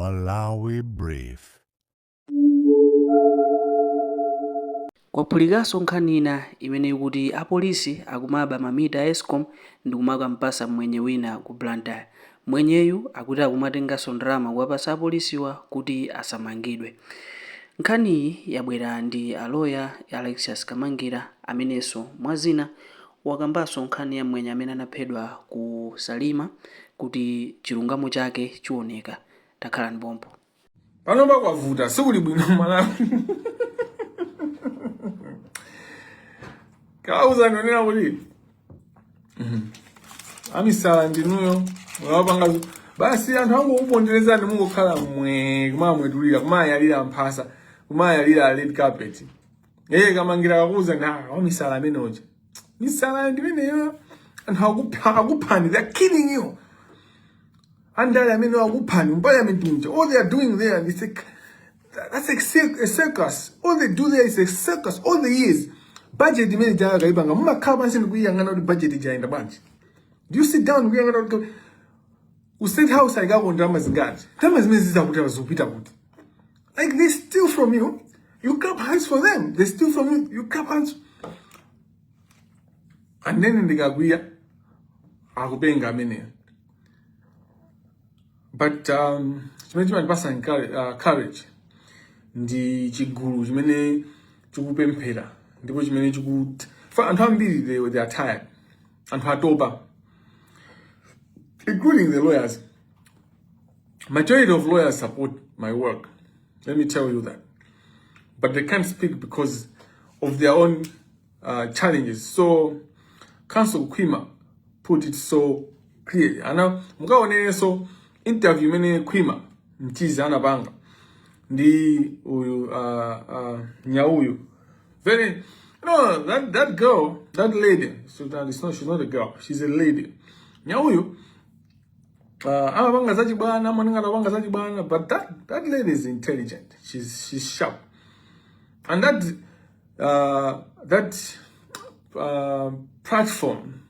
Malawi Brief. Kwaphulikanso nkhani ina imene ikuti apolisi akumaba ma meter a Escom ndikumakampasa mmwenye wina ku Blantyre. Mmwenyeyu akuti akumatenganso ndalama kuwapasa apolisiwa kuti asamangidwe. Nkhaniyi yabwera ndi a lawyer Alexious Kamangira amenenso mwa zina wakambanso nkhani ya mmwenye amene anaphedwa ku Salima kuti chilungamo chake chioneka. Takhalani pompo. Panopa kwavuta, sikuli bwino Malawi. Kauza ndionera kuti amisala ndinuyo mukapanga basi anthu angokuponderezani mungokhala mwe kumamwetulira kumayalira mphasa kumayalira red carpet. Eh kamangira kakuuza na wamisala amene uja. Misala ndimeneyo anthu akupha akuphani they are killing you. Andale amene akuphani mu parliament muja all they are doing there is a, that's a, a circus. All they do there is a circus all the years. Budget imene ija akaipanga mumakhala pansi ndikuyang'ana kuti budget ija yayenda bwanji. Do you sit down kuyang'ana kuti ku state house ayikako ndalama zingati? Ndalama zimene zizakuti zikupita kuti? Like they steal from you, you clap hands for them. They steal from you, you clap hands. And then ndikakwiya akupenga ameneyo. But chimene chimandipasa courage ndi chigulu chimene chikupemphera ndipo chimene chikuti fa anthu ambiri they are tired. Anthu atopa including the lawyers. Majority of lawyers support my work. Let me tell you that. But they can't speak because of their own challenges. So Counsel Khwima put it so clearly. Ana mukaonerenso interview imene Khwima Mchizi anapanga ndi uyu Nyauyu. Very no that that girl, that lady, so that it's not she's not a girl, she's a lady. Nyauyu amapanga zachibwana amaoneka amapanga zachibwana but that lady is intelligent. She's sharp. And that platform,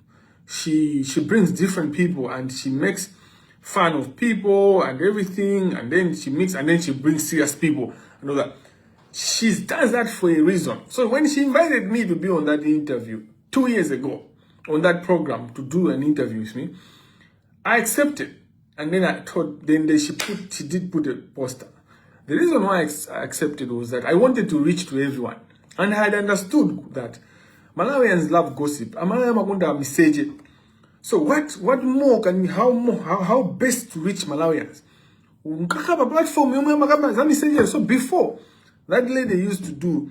she brings different people and she makes fun of people and everything, and then she mix and then she brings serious people and all that. She does that for a reason. So when she invited me to be on that interview 2 years ago, on that program to do an interview with me, I accepted. And then I thought, then they, she put, she did put a poster. The reason why I accepted was that I wanted to reach to everyone. And I had understood that Malawians love gossip. Amalawi amakonda miseche. So what more can, how more, how best to reach Malawians? Nkakaba platform yomwe amakamba za miseche. So before, that lady used to do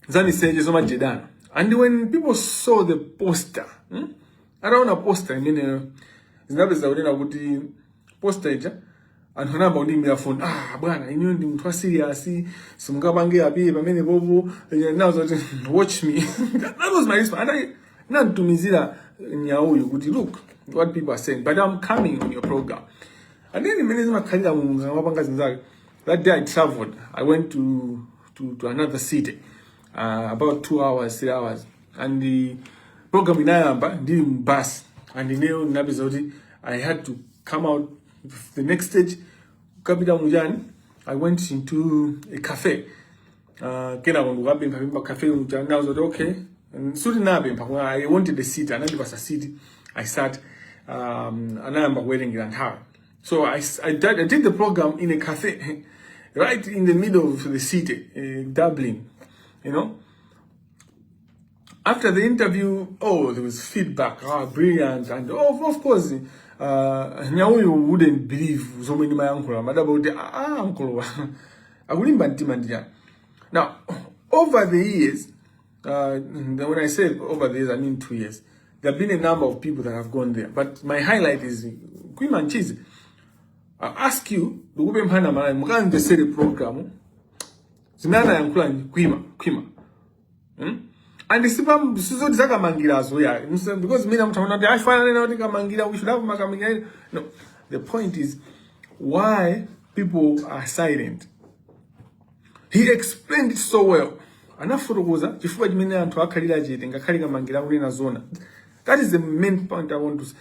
za miseche zomajedana. And when people saw the poster, Ataona poster imeneyo zinapeza kunena kuti poster ija anthu anayamba kundiyimbira phone ah bwana inuyo ndi munthu wa serious simungapange appear pamene popo nazo kuti watch me that was my response and I nantumizira nyauyu kuti look what people are saying but I'm coming on your program and then imene zimakhalira mulungu amapanga zinthu zake that day I traveled I went to another city about 2 hours 3 hours and the program inayamba ndili mu bus and ineyo ndinapeza kuti I had to come out the next stage kukapita mujani I went into a cafe kenako ndikukapempha pempha cafe muja ndinawuza kuti okay suti napempha koma I wanted a seat anandipasa seat I sat anayamba kuwerengera nthawi so I did the program in a cafe right in the middle of the city Dublin after the interview, oh, there was feedback, ah, brilliant, and oh, of course, Nyauyu wouldn't believe zomwe ndimayankhula amadabwa kuti ah, uncle akulimba mtima ndi chani. Now, over the years, when I say over the years, I mean 2 years, there have been a number of people that have gone there, but my highlight is Khwima Mchizi. I ask you, ndikupemphana Malawi, mukamvesere program, zimene anayankhula ndi Khwima, Khwima. And sipa sizoti zakamangirazo ya because mina muthu kuti afanana kuti kamangira we should have makamangira no the point is why people are silent he explained it so well anafotokoza chifukwa chimene anthu akhalira chete ngakhale kamangira akunena zona that is the main point I want to say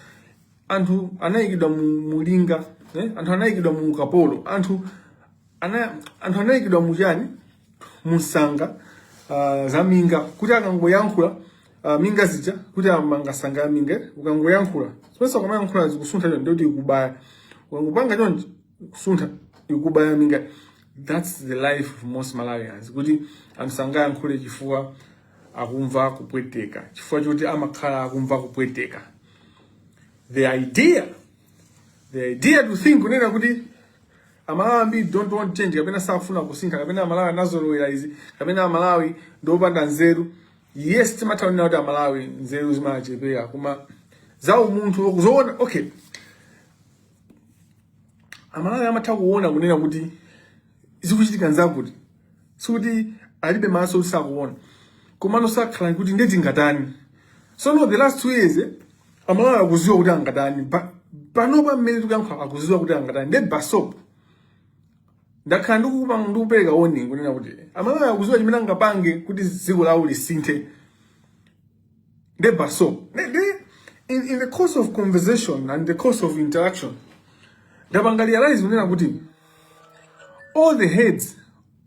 anthu anayikidwa mu mulinga eh? Anthu anayikidwa mu ukapolo, anthu anayikidwa mu chani, musanga za minga, kuti akangoyankhula minga zija, kuti amanga sanga ya minga, ukangoyankhula sipenso, ukamayankhula zikusuntha choncho, ndikuti ikubaya. Ukangopanga choncho, kusuntha, ikubaya minga. That's the life of most Malawians, kuti anthu sangayankhule chifukwa akumva kupweteka, chifukwa choti amakhala akumva kupweteka. The idea to think kunena kuti Amalawi ambiri don't want change, kapena sakufuna kusintha, kapena Amalawi anazolowera izi, kapena Amalawi ndiopanda nzeru. Yes, timatha kunena kuti Amalawi nzeru zimachepera, koma za umunthu zoona, okay, Amalawi amatha kuona kunena kuti zikuchitika nzakuti, sikuti alibe maso kuti sakuona, komano sakhala kuti ndeti ngatani. So no, the last 2 years, Amalawi akuziwa kuti angatani. Panopa mmene tikuyankhula, akuziwa kuti angatani. Nde basop ndakhala ndikupereka warning kunena kuti Amalawi akuziwa chimene angapange kuti dziko lawo lisinthe. Nde basop nde in the course of conversation and the course of interaction, ndapanga realize kunena kuti all the heads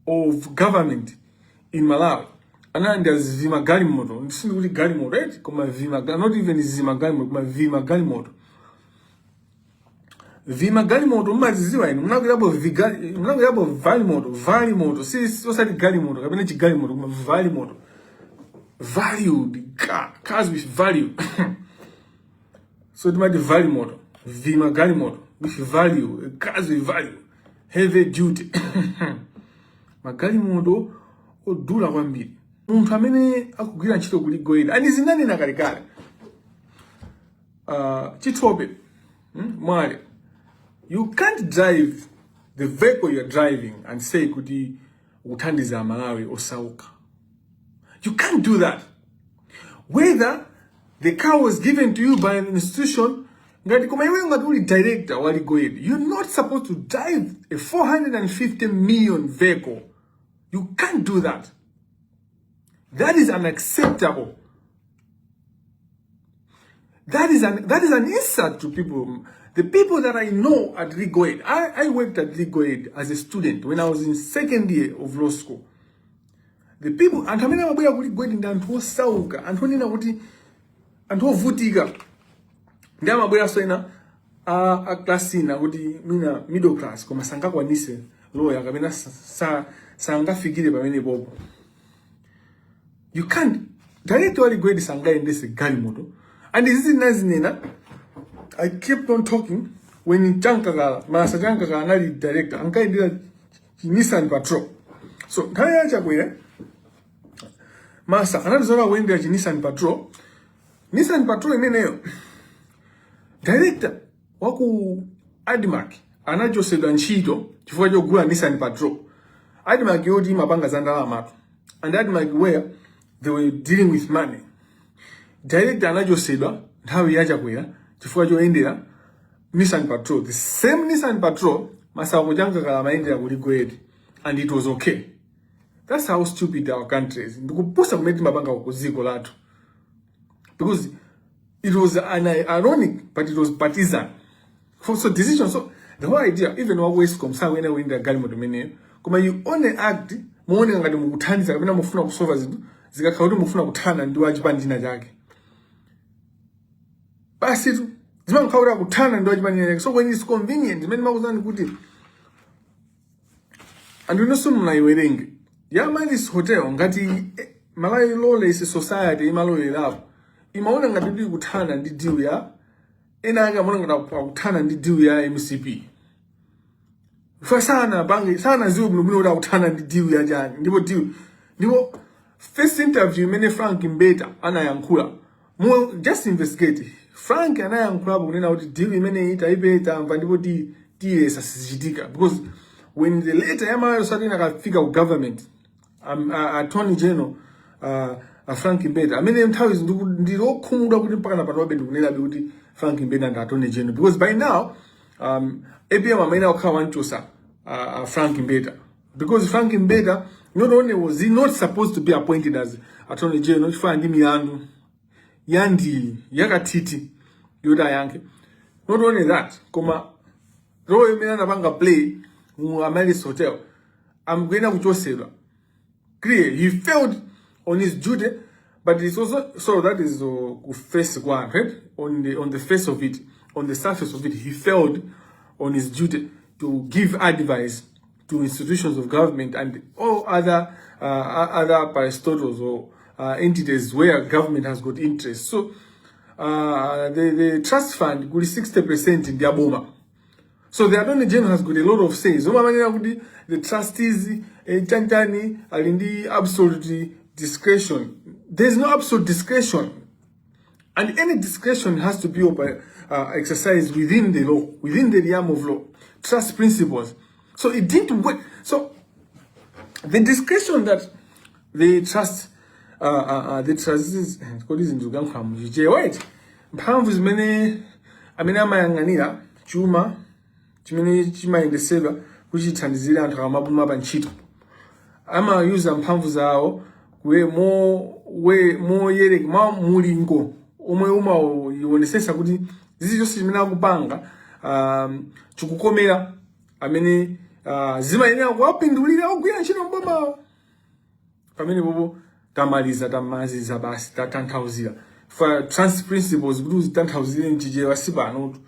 of government in Malawi analandira zimagalimoto. Ndisindi kuti galimoto, right? Koma vima, not even zimagalimoto, koma vimagalimoto. Vimagalimoto mmaziziwa inu? Munakwerapo munakwerapo valimoto? Valimoto, si osati galimoto kapena chigalimoto, koma valimoto, valued car, cars with value. So timati valimoto, vimagalimoto with value, cars with value, heavy duty, magalimoto odula kwambiri. Munthu amene akugwira ntchito ku Legal Aid, ani zinanena kalekale, Chitope, Mwale, you can't drive the vehicle you're driving and say kuti ukuthandiza Amalawi osauka. You can't do that. Whether the car was given to you by an institution ngati, koma iweyo ngati uli director wa Legal Aid, you're not supposed to drive a 450 million vehicle. You can't do that. That is unacceptable. That is an insult to people. The people that I know at Legal Aid. I worked at Legal Aid as a student when I was in second year of law school. The people, anthu amene amabwera ku Legal Aid ndi anthu osauka, anthu onena kuti anthu ovutika. Ndi amabweranso ena a class ina, kuti mina middle class, koma sangakwanise lawyer kapena sangafikire pamene popo. You can't, director wa Legal Aid sangayendese galimoto. And izi zinazinena, I kept on talking when Chankakala, Masa Chankakala anali director, ankayendera Nissan Patrol. So nthawi ya Chakwera, Masa anatizola kuyendera chi Nissan Patrol. Nissan Patrol imeneyo, director waku ADMARC anachosedwa ntchito chifukwa chogula Nissan Patrol. ADMARC yoti imapanga za ndalamatu, and ADMARC where they were dealing with money. Director anachosedwa nthawi ya Chakwera chifukwa choyendera Nissan Patrol. The same Nissan Patrol Masako Chankakala amayendera ku Legal Aid, and it was okay. That's how stupid our country is. Ndikupusa kumene timapanga ku dziko lathu, because it was an ironic, but it was partisan for so decision. So the whole idea, even waku ESCOM sakuyenera kuyendera galimoto imeneyo. Koma you only act muoneka ngati mukuthandiza kapena mufuna kusolva zinthu zikakhala kuti mufuna kuthana ndi wachipani china chake. Basi tu, zimakhala kuti akuthana ndi wachipani china chake. So when it's convenient, zimene makuzani kuti anthu inonso munayiwerenge ya Amaryllis Hotel, ngati Malawi Lawless Society imalowerapo, imaona ngati kuti ikuthana ndi deal ya ena ake, amaona ngati akuthana ndi deal ya MCP. Fa sana pange sana ziwe bwino kuti akuthana ndi deal ya chani. Ndipo deal, ndipo first interview imene Frank Mbeta anayankhula, mu just investigate, Frank anayankhulapo kunena kuti deal imeneyi taipe tamva ndipo tiyesa sizichitika, because when the letter ya Malawi Society inakafika ku government, attorney general, Frank Mbeta, amene nthawi izi ndilokhumudwa kuti mpaka na panobe ndikunenabe kuti Frank Mbeta ndi attorney general, because by now APM amene akukhala wanchosa Frank Mbeta, because Frank Mbeta, not only was he not supposed to be appointed as attorney general chifukwa ndi milandu yandili yakathithi yoti ayankhe, not only that, koma Role imene anapanga play mu Amaryllis Hotel amkuyenera kuchosedwa. Clear, he failed on his duty, but it's also so that is ku face kwa anthu, right? On the face of it, on the surface of it, he failed on his duty to give advice to institutions of government and all other parastatals or entities where government has got interest. So the trust fund kuli 60% ndi aboma. So the Attorney General has got a lot of say. Zomwe amanena kuti the trustees chanchani ali ndi absolute discretion. There's no absolute discretion. And any discretion has to be exercised within the law, within the realm of law, trust principles. So it didn't work. So the discretion that the trust, the trustees, kodi zinthu zikuyankhula muchichewa, wait, mphamvu zimene amene amayang'anira chuma chimene chimayendesedwa kuti chithandizire anthu akamapuma pa ntchito amayuza mphamvu zawo kuwe mo we moyereka mwa mulingo omwe umaionesesa kuti zilizonse chimene akupanga chikukomera amene zimayenera kuwapindulira ogwira ntchito mbomawo. Pamene popo tamaliza, tamaziza basi, tatanthauzira fa trust principles kuti uzitanthauzire mchichewa sipanotu.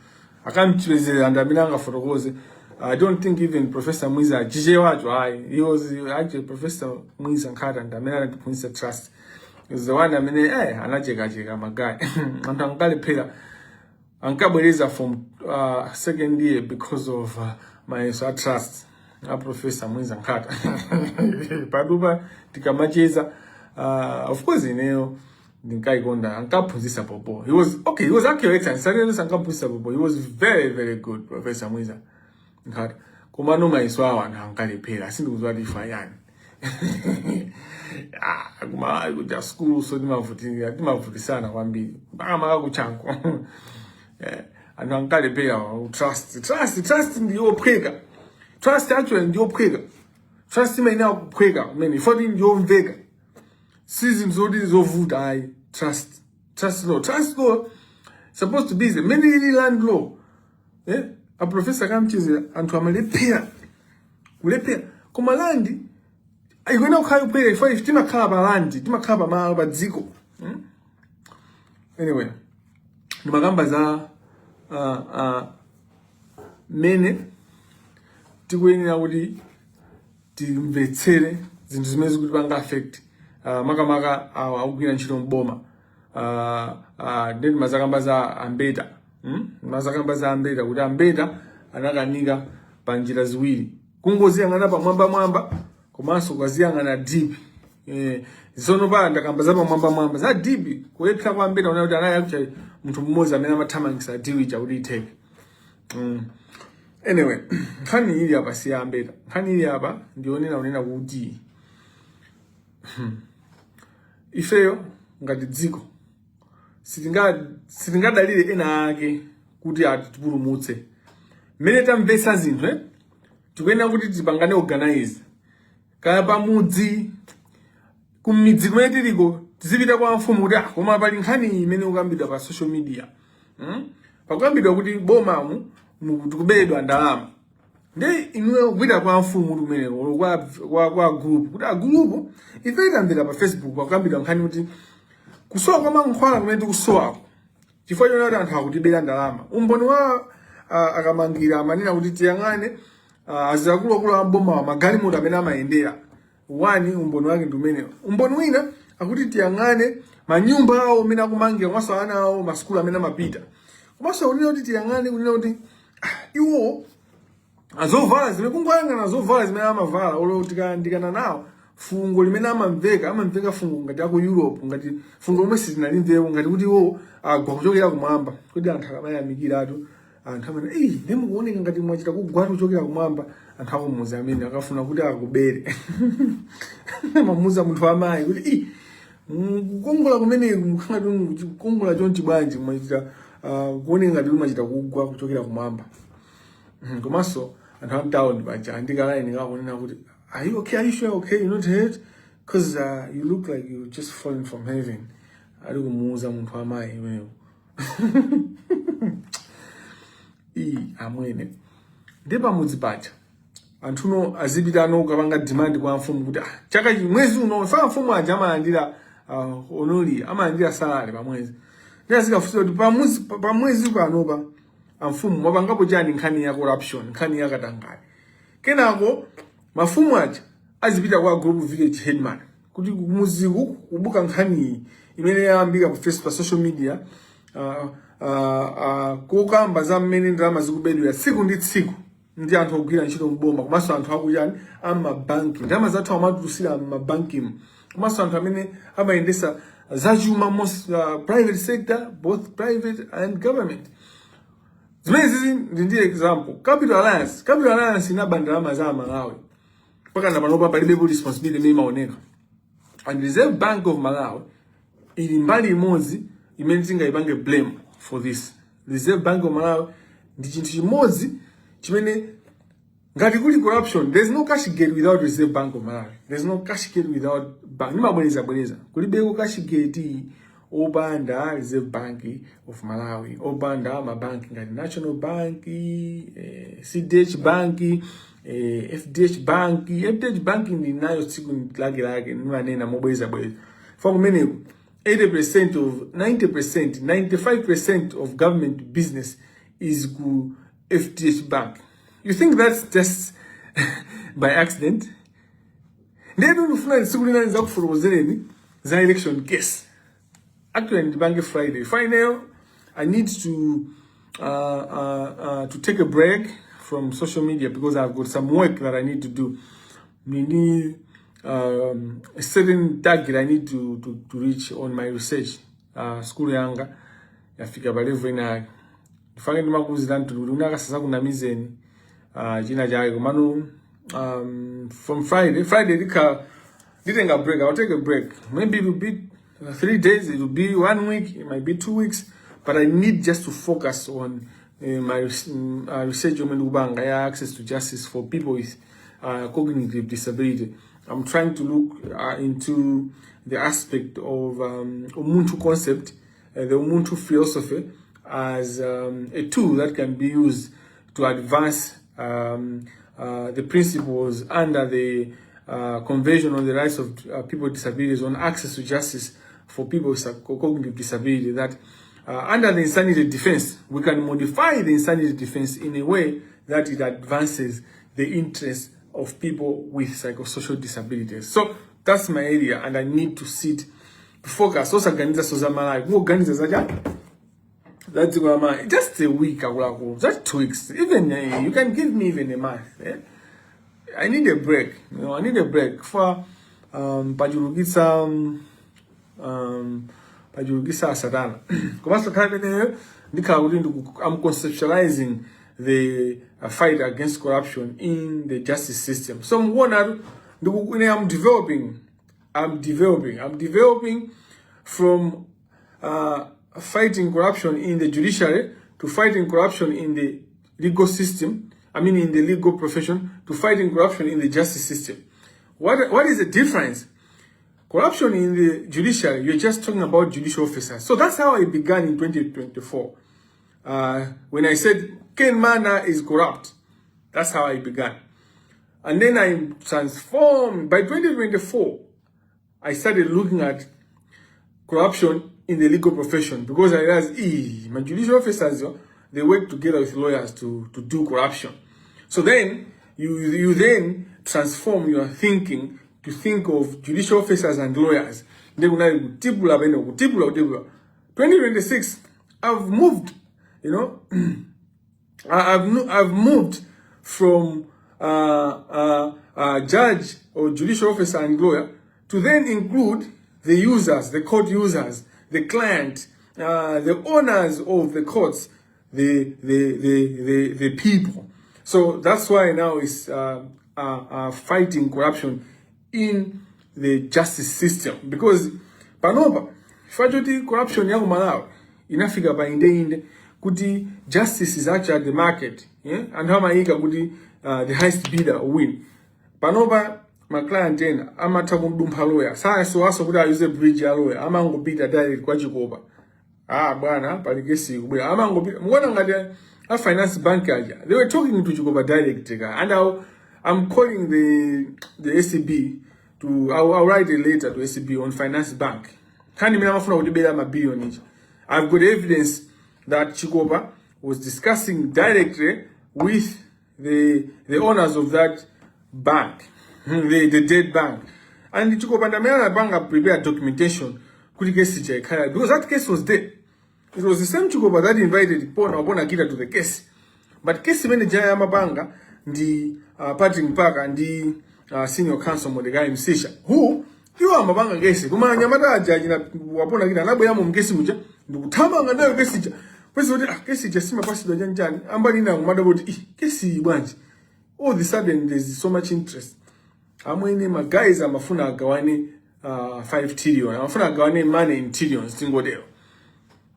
Akamchipezera ndi amene angafotokoze. I don't think even Professor Mwiza chichewacho ayi. He was actually Professor Mwiza Nkhata ndi amene anatiphunzitsa trust. He was the one amene anachekacheka magayi, anthu ankalephera, ankabwereza from second year because of mayeso a trust a Professor Mwiza Nkhata. Padupa tikamacheza, of course ineyo ndinkayikonda, ankaphunzitsa popo. He was okay, he was actually excellent. Sanene ankaphunzitsa popo, he was very very good, Professor Mwiza Nkhata. Komano mayeso awo anthu ankalephera, sindikudziwa kuti ifa yani. Ah, kuma kuja school so timavutika, timavutisana kwambiri makamaka kuchanko. Anthu ankalephera trust. Trust ndiyophweka. Trust actually ndiyophweka. Trust imayenera kuphweka kumene ifoti ndiyomveka, si zinthu zoti zovuta ayi. Trust law supposed to be the mene ili land law, eh? A Professor Kamchizira anthu amalephera kulephera, koma land ikuyenera kukhala yophweka ifo ife timakhala pa land, timakhala pa malo pa dziko, Anyway, ndimakamba za mene tikuyenera kuti timvetsere zinthu zimene zikutipanga affect, makamaka awa akugwira ntchito mboma. Then mazakamba za Ambeta, Mazakamba za Ambeta kuti Ambeta anakanika pa njira ziwiri, kungoziyang'ana pamwamba mwamba komanso ukaziyang'ana deep. Tsono pa ndakamba za pamwamba mwamba, za deep kulephera kwa Ambeta una kuti anali actually munthu mmodzi amene amathamangisa deal ija kuti itheke. Anyway, nkhani ili apa si Ambeta. Nkhani ili apa ndionena unena kuti ifeyo ngati dziko sitingadalire ena ake kuti atipulumutse. Mmene tamvetsa zinthu, tikuyenera kuti tipangane organize kaya pamudzi, kumidzi kumene tiliko, tizipita kwa mfumu kuti ah, koma pali nkhani imene ikukambidwa pa social media, Pakukambidwa kuti bomamu tikubedwa ndalama. Ndi inuyo kupita kwa mfumu kuti kumeneko kwa group kuti a group, ife tamvera pa Facebook pakukambidwa nkhani kuti kusowa kwa mankhwala kumene tikusowako chifukwa chonena kuti anthu akutibera ndalama. Umboni wa akamangira amanena kuti tiyang'ane azakuluakulu aboma magalimoto amene amayendera. One, umboni wake ndi umenewo. Umboni wina akuti tiyang'ane manyumba awo amene akumangira komanso ana awo masukulu amene amapita, komanso akunena kuti tiyang'ane kunena kuti iwo azovala zimene kungoyang'ana zovala zimene amavala olo tikayandikana nawo, fungo limene amamveka, amamveka fungo ngati aku Europe, ngati fungo lomwe sitinalimveko, ngati kuti iwo agwa kuchokera kumwamba. Kuti anthu akamayamikiratu, anthu amene eyi ndi mukuoneka ngati mwachita kugwatu kuchokera kumwamba. Anthu akumuzi amene akafuna kuti akubere mamuza munthu amayi kuti i kukongola kumene mukhala kukongola chonchi bwanji, mwachita kuoneka ngati mwachita kugwa kuchokera kumwamba. Komanso anthu amtown paja andikalaini kakunena kuti, "Are you okay? Are you sure okay? You're not hurt? Because you look like you just fallen from heaven." Ali kumuuza munthu amayi iweyo. Iyi amwene Ndi pamudzi paja anthuno azipita ano kukapanga demand kwa mfumu kuti, ah, chaka mwezi uno fa mfumu aja amalandira onoli amalandira salary pa mwezi, ndi azikafunsa kuti pamwezi pamwezi panopa amfumu mwapangapo chani nkhani ya corruption, nkhani ya katangale? Kenako mafumu aja azipita kwa group village headman kuti kumuziku kubuka nkhani imene yayambika pa Facebook, pa social media, kukamba za mmene ndalama zikubedwera tsiku ndi tsiku ndi anthu ogwira ntchito mboma, komanso anthu akuyani amabanki, ndalama zathu amatulusira m'mabankimu, komanso anthu amene amayendesa zachuma, most private sector, both private and government. Zimene zizi ndi example Capital Alliance. Capital Alliance inaba ndalama za Malawi mpaka na panopa palibepo responsibility imene imaoneka. And Reserve Bank of Malawi ili mbali imodzi imene tingayipange blame for this. Reserve Bank of Malawi ndi chinthu chimodzi chimene ngati kuli corruption, there's no Cashgate without Reserve Bank of Malawi, there's no Cashgate without bank. Ndimabwereza bwereza, kulibeko Cashgate opanda Reserve Bank of Malawi, opanda mabanki ngati National Bank, CDH Bank, FDH Bank. FDH Bank ndinayo tsiku lake lake, ndimanena mobwereza bwereza fa kumeneko 80% of 90%, 95% of government business is ku FDH Bank. You think that's just by accident? Ndetu ndifuna tsiku lina ndizakufotokozereni za election case. Actually, ndipange Friday. Friday I need to take a break from social media because I've got some work that I need to do. Need a certain target I need to reach on my research. School yanga yafika pa level ina yake. Ndifake ndimakuwuzirani kuti unakasasa kunamizeni china chake, komano from Friday, Friday ndikha nditenga break. I'll take a break. Maybe it will be 3 days, it will be one week, it might be 2 weeks, but I need just to focus on my research yomwe ndikupanga ya access to justice for people with cognitive disability. I'm trying to look into the aspect of Ubuntu concept, the Ubuntu philosophy as a tool that can be used to advance the principles under the Convention on the Rights of People with Disabilities on access to justice for people with cognitive disability, that under the insanity defense, we can modify the insanity defense in a way that it advances the interests of people with psychosocial disabilities. So that's my area, and I need to sit, focus, osaganiza so za Malawi, kungoganiza zacha za dziko la Malawi. Just a week, akuluakulu, just 2 weeks. Even you can give me even a month. Eh? I need a break. I need a break for pachulukitsa pachulukitsa satana. Komanso khala imeneyo ndikhala kuti I'm conceptualizing the fight against corruption in the justice system. So mukuona ine I'm developing from fighting corruption in the judiciary to fighting corruption in the legal system, I mean in the legal profession, to fighting corruption in the justice system. What is the difference? Corruption in the judiciary, you're just talking about judicial officers. So that's how it began in 2024. When I said Ken Manda is corrupt, that's how I began. And then I transformed. By 2024, I started looking at corruption in the legal profession because I realized, my judicial officers, they work together with lawyers to do corruption. So then you then transform your thinking to think of judicial officers and lawyers. Then kunali kutipula pene, kutipula, kutipula. 2026, I've moved, you know, I've moved from judge or judicial officer and lawyer to then include the users, the court users, the client, the owners of the courts, the people. So that's why now it's fighting corruption in the justice system, because panopa chifukwa choti corruption ya ku Malawi inafika pa indeinde kuti justice is actually the market, yeah? Anthu amayika kuti the highest bidder win. Panopa ma client ena amatha kudumpha lawyer, sasowaso kuti ayuze bridge ya lawyer, amangopita direct kwa Chikopa. "Ah bwana, pali kesi ikubwera." Amangopita. Mukuona ngati A Finance Bank aja, they were talking to Chikopa direct ka. And I'm calling the ACB to I'll write a letter to ACB on Finance Bank. Nkhani imene amafuna kutibera mabiliyoni ichi. I've got evidence that Chikopa was discussing directly with the owners of that bank, the dead bank. And Chikopa ndamene anapanga prepare documentation kuti kesi ija ikhala, because that case was dead. It was the same Chikopa that invited Pona Wapona Kita to the case. But case imene jaya amapanga ndi Patrick Mpaka ndi senior counsel Mordecai Msisha, who iwo amapanga kesi, koma anyamata aja achina Wapona Kita anabweramo mkesi muja ndikuthamanga nayo kesi ija kwezi kuti ah, kesi ija simapasidwa chanchani. Ambali ina kumada kuti, "Ih, kesi iyi bwanji all the sudden there's so much interest?" Amwene, ma guys amafuna agawane 5 trillion, amafuna agawane money in trillions, tingotero.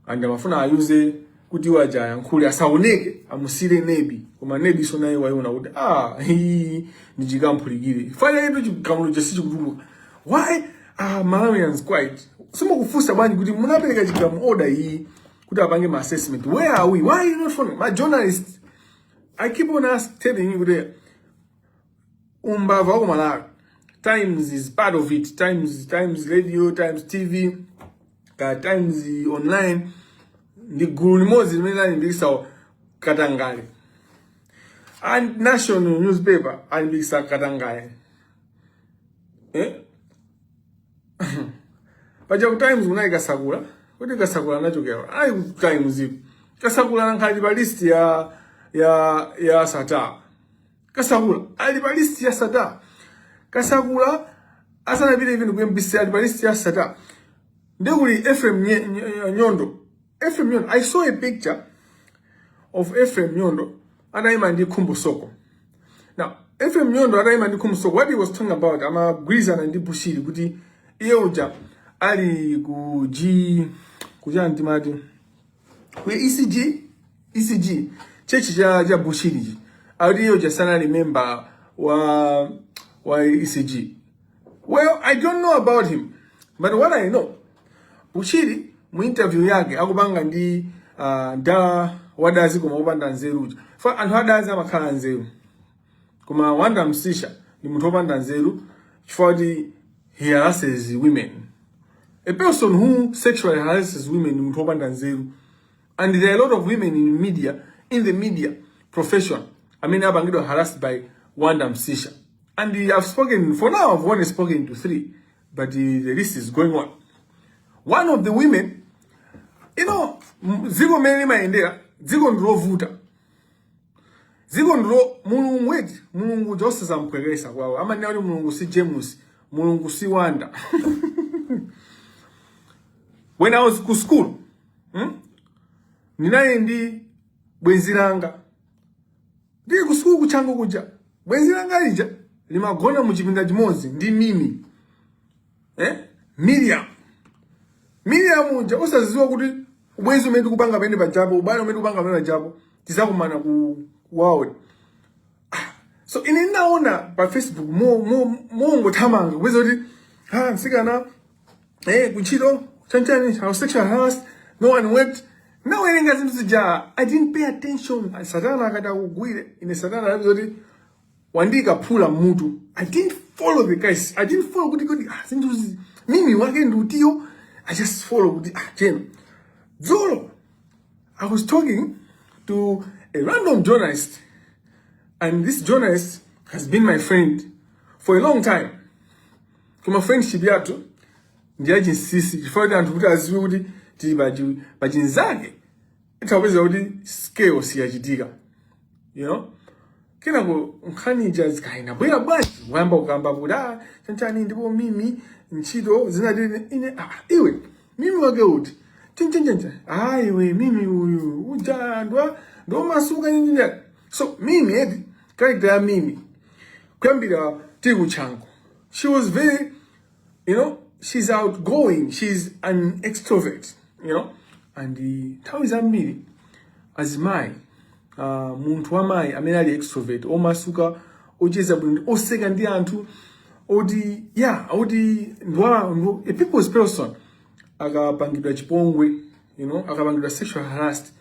And amafuna ayuze kuti iwo aja ayankhule asaoneke, amusire nebi. Koma nebi so naye wayiona kuti ah, hii ndichikamphulikire fanya itu chigamulo chasichikutuluka. Why are Malawians quiet? Simukufunsa bwanji kuti munapereka chigamulo, order iyi kuti apange ma assessment, where are we? Why are you not following? My journalists, I keep on telling you kuti umbava wako Malawi, Times is part of it. Times, Times Radio, Times TV ka Times Online ndi gulu limodzi limene lalimbikitsa katangale, and National newspaper alimbikitsa katangale, eh? Paja ku Times munali Kasakula. Kuti Kasakula anachokera ali ku Times iko. Kasakula ankhali pa list ya Sattar. Kasakula ali pa list ya Sattar. Kasakula asanapite even ku MBC ali pa list ya Sattar. Ndekuli Ephraim Nyondo. Ephraim Nyondo, I saw a picture of Ephraim Nyondo anayima ndi Khumbo Soko. Now Ephraim Nyondo atayima ndi Khumbo Soko, what he was talking about, amagwirizana ndi Bushiri kuti iye uja ali ku G kuchani timati ku ECG, ECG church cha Bushiri chi, akuti iye uja sanali member wa ECG. Well, I don't know about him, but what I know, Bushiri mu interview yake akupanga ndi dala wadazi koma wopanda nzeru uja. Fa anthu adazi amakhala nzeru, koma Wanda Msisha ndi munthu wopanda nzeru chifukwa kuti he harasses women. A person who sexually harasses women ndi munthu wopanda nzeru. And there are a lot of women in media, in the media profession, amene apangidwa harassed by Wanda Msisha. And I've spoken, for now I've only spoken to three, but the list is going on. One of the women, dziko mmene limayendera, dziko ndilovuta, dziko ndilo Mulungu weti, Mulungu josasamphwekesa kwawo. Amanena kuti Mulungu si James, Mulungu si Wanda. When I was ku school, Ndinali ndi bwenzi langa ndili ku school kuchango kuja. Bwenzi langa lija limagona mu chipinda chimodzi ndi Mimi, eh? Miriam. Miriam uja usazidziwa kuti ubwenzi umene tikupanga pamene pajapo, ubale umene tikupanga pamene pajapo, tizakumana ku world. So ine ndinaona pa Facebook mongothamanga kupeza kuti ha, mtsikana kuntchito chanchani, I was sexually harassed, no one wept. Nawerenga zinthu zija, I didn't pay attention. Satana akati akugwire, ine Satana anapeza kuti wandikaphula mutu. I didn't follow the case. I didn't follow kuti ah, zinthu mimi wake ndi utiyo. I just follow kuti ah, cheno dzulo I was talking to a random journalist, and this journalist has been my friend for a long time. Koma friendship yathu ndi yachinsinsi chifukwa kuti anthu kuti aziwe kuti tili pachinzake itapeza kuti scale siyachitika. Kenako nkhani ija zikainabwera bwanji, wayamba kukamba kuti ah, chanchani, ndipo Mimi ntchito zinati ine, ah, iwe Mimi wake uti chenchenjenje? Ah, iwe Mimi uyu uja ndwa ndomasuka nyinyinya. So Mimi edi, character ya Mimi kuyambira tili kuchango, she was very, she's outgoing, she's an extrovert. And nthawi zambiri azimayi, munthu wamayi amene ali extrovert, omasuka, ocheza bwino, oseka ndi anthu, oti yeah, oti a people's person, akapangidwa chipongwe, akapangidwa sexual harassed,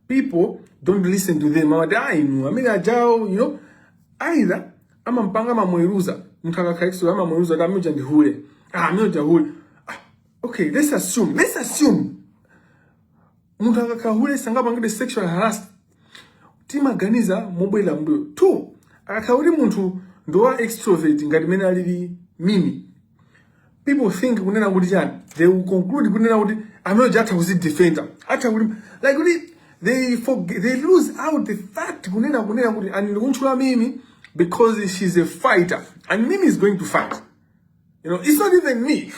people Don't listen to them. Amati, "Ah, inu amene ajawo," either amampanga, amamweruza munthu akakhala extrovert, amamweruza kuti amene uja ndi hule, ah, amene uja hule. Ah, okay, let's assume munthu akakhala hule sangapangidwe sexual harassed. Timaganiza mobwera mbuyo. Two, akakhala kuti munthu ndi wa extrovert ngati mene alili Mimi, people think kunena kuti chani? They will conclude kunena kuti amene uja atha kuzidefenda, atha kuti like kuti they forget, they lose out the fact kunena kuti, and ndikuntchula Mimi because she's a fighter and Mimi is going to fight. It's not even me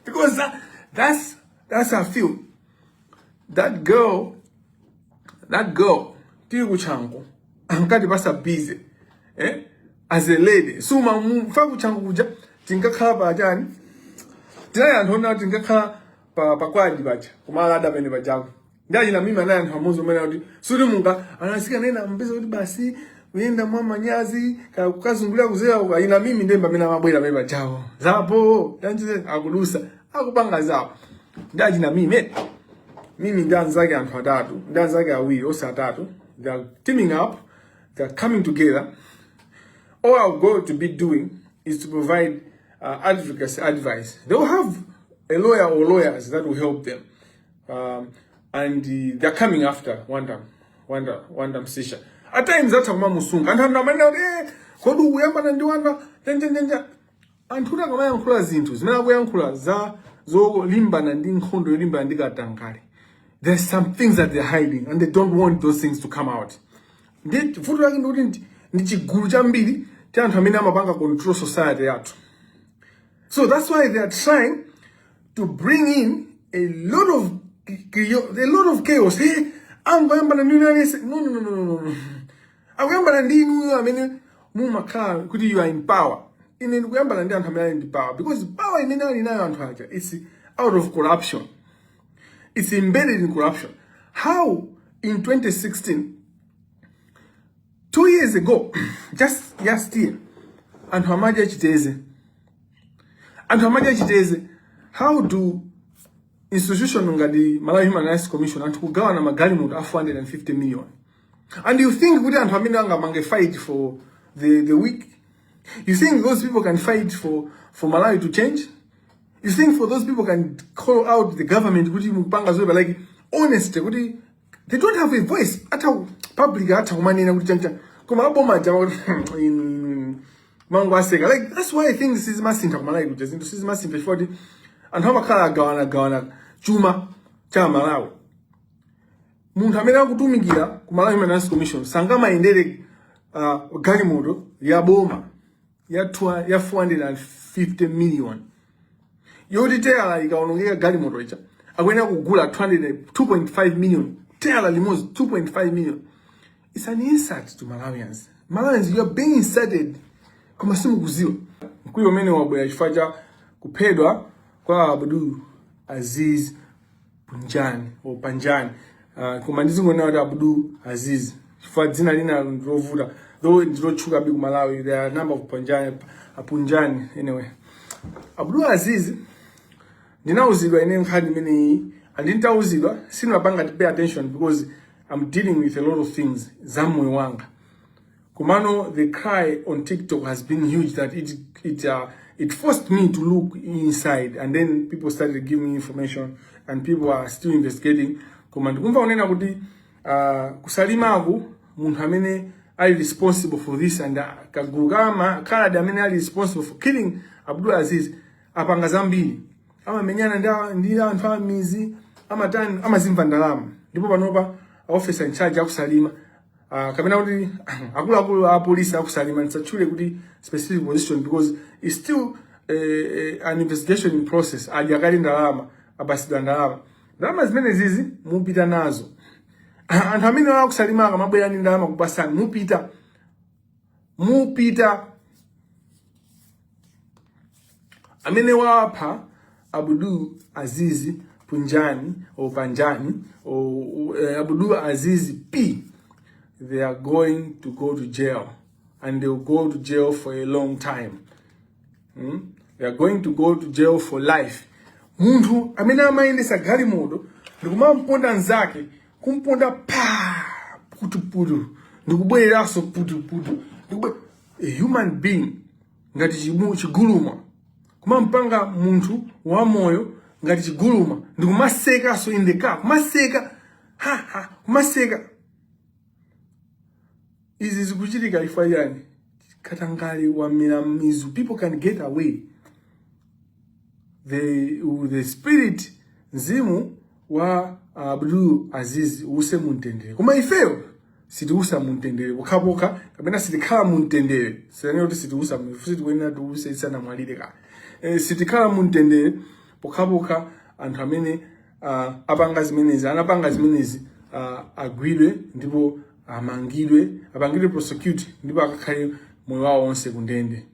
because that's her field. That girl tili ku Chanco ankati pasa busy, eh? As a lady, suma mfa ku Chanco kuja tinkakhala pa chani, tinali anthu ona tinkakhala pa pakwadi paja kumalada pene pajako. Ndachina Mimi anali anthu amodzi umene kuti suti munga anasika nena mpeza kuti basi kuyenda mwa manyazi kukazungulira kuzera uka ina Mimi ndemba amene amabwera pene pajawo zapo yanjize akulusa akupanga zawo. Ndachina Mimi, Mimi ndi anzake anthu atatu, ndi anzake awiri, onse atatu, they are teaming up, they are coming together. All I'm going to be doing is to provide advocacy advice. They will have a lawyer or lawyers that will help them. And they're coming after Wanda Msisha. At times atha kumamusunga. Anthu amanena kuti, "Eh, kodi ukuyambana ndi Wanda?" Njenjenjenja. Anthu kuti akamayankhula zinthu zimene akuyankhula za zolimbana ndi nkhondo yolimbana ndi katangale, there's some things that they're hiding and they don't want those things to come out. Ndi vuto lake ndikuti ndi chigulu chambiri cha anthu amene amapanga control society yathu. So that's why they are trying to bring in a lot of chaos. Hey, angoyambana ndi aliyense. No, no, no, no, no, no. Akuyambana ndi inuyo amene mumakhala kuti you are in power. Ine ndikuyambana ndi anthu amene ali ndi power because power imene ali nayo anthu aja, it's out of corruption. It's embedded in corruption. How in 2016, 2 years ago, just last year, anthu amadya chiteze, anthu amadya chiteze. How do institution ngati Malawi Human Rights Commission, anthu kugawana magalimoto a 450 million, and you think kuti anthu amene angamange fight for the weak? You think those people can fight for Malawi to change? You think for those people can call out the government kuti mukupanga zoyipa? Like, honestly, kuti they don't have a voice. Atha public atha kumanena kuti chancha, koma aboma aja mango aseka. Like, that's why things sizimasintha kuMalawi kuja, zinthu sizimasintha chifukwa kuti anthu amakhala agawana gawana chuma cha Malawi. Munthu amene akutumikira ku Malawi Human Rights Commission sangamayendere galimoto ya boma ya 450 million yoti teyala ikaonongeka galimoto ija akuyenera kugula 200 2.5 million, teyala limodzi 2.5 million. It's an insult to Malawians. Malawians, you are being insulted koma simukuziwa. Mkwiyo umene wabwera chifukwa cha kuphedwa kwa Abdul Aziz Punjani o Panjani, koma ndizingonena kuti Abdul Aziz chifukwa dzina lina ndilovuta, though ndilotchuka bi ku Malawi. There are a number of Panjani, Punjani. Anyway, Abdul Aziz, ndinauzidwa ine nkhani imeneyi, and nditauzidwa sindimapanga to pay attention because I'm dealing with a lot of things za moyo wanga. Komano the cry on TikTok has been huge that it forced me to look inside, and then people started giving me information and people are still investigating. Koma ndikumva kunena kuti ku Salimaku munthu amene ali responsible for this and kagulu kama kaladi amene ali responsible for killing Abdul Aziz apanga zambiri, amamenyana ndi anthu amizi, amatani, amazimva ndalama. Ndipo panopa officer in charge aku Salima, kapena kuti akuluakulu a polisi aku Salima, ndisatchule kuti specific position because it's still an investigation in process, adya kale ndalama, apasidwa ndalama. Ndalama zimene zizi mupita nazo. Anthu amene aku Salima akamabwera ndi ndalama kupasani, mupita, mupita. Amene wapha Abdul Aziz Punjani or Panjani or Abdul Aziz P, they are going to go to jail and they will go to jail for a long time. They are going to go to jail for life. Munthu amene amayendesa galimoto ndikumamponda nzake, kumponda pa Putu putu, ndikubwereranso putu putu, a human being ngati chiguluma, kumampanga munthu wamoyo ngati chiguluma, ndikumasekaso in the car, kumaseka ha ha, kumaseka. Izi zikuchitika ifa yani katangale wamera mizu. People can get away. The spirit, mzimu wa Abdul Aziz use mumtendere, koma ifeyo sitiusa mumtendere pokhapokha kapena sitikhala mumtendere. Sitanena kuti sitiusa, sitikuyenera tiuse isanamwalire ka. Sitikhala mumtendere pokhapokha anthu amene apanga zimenezi, anapanga zimenezi, agwidwe ndipo amangidwe, apangidwe prosecute ndipo akakhale moyo wawo onse kundende.